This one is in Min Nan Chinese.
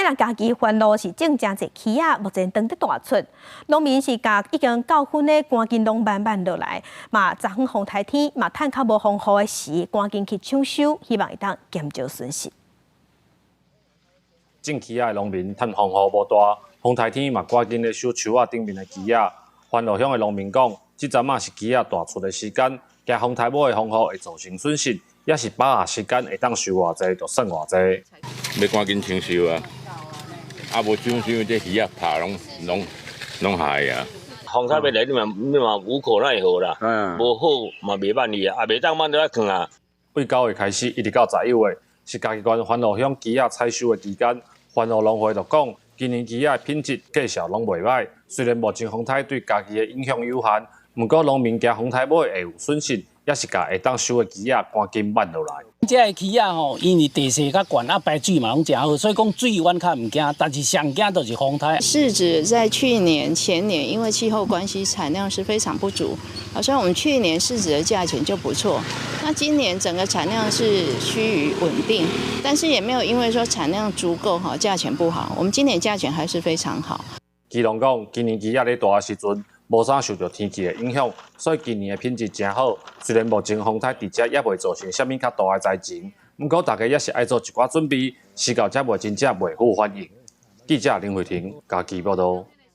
啊，若嘉義番路是種誠濟柿仔，目前當咧大出，農民是共已經夠薰的趕緊攏慢慢落來，嘛昨昏風颱天嘛趁較無風雨的時，趕緊去搶收，希望會當減少損失。種柿仔的農民趁風雨無大，風颱天嘛趕緊咧收樹仔頂面的柿仔。番路鄉的農民講，這陣仔是柿仔大出的時間，驚風颱尾的風雨會造成損失，也是把握時間會當收偌濟就算偌濟。欲趕緊搶收啊！啊無搶收，這柿仔拍攏攏攏害啊！風颱尾來，你嘛無可奈何啦。無好嘛袂挽去啊，啊袂當挽就愛囥啊。對9月開始一直到11月，是嘉義縣番路鄉柿仔採收的期間。番路農會就講，今年柿仔的品質價數攏袂䆀。雖然目前風颱對嘉義的影響有限，毋過農民驚風颱尾會有損失，也是共會當收的柿仔趕緊挽落來。這个柿仔吼，因為地勢較懸，啊排水嘛攏誠好，所以講水阮較毋驚，但是上驚就是風颱。柿子在去年、前年因為氣候關係，產量是非常不足，啊，所以我們去年柿子的價錢就不錯。那今年整個產量是趨於穩定，但是也沒有因為說產量足夠哈，價錢不好。我們今年價錢還是非常好。基隆講，今年柿仔咧大的時陣，無啥受著天氣的影響，所以今年的品質誠好。雖然目前風颱佇遮猶未造成啥物較大的災情，毋過大家也是愛做一寡準備，時到才袂真正袂赴反應。記者林慧婷嘉義報導。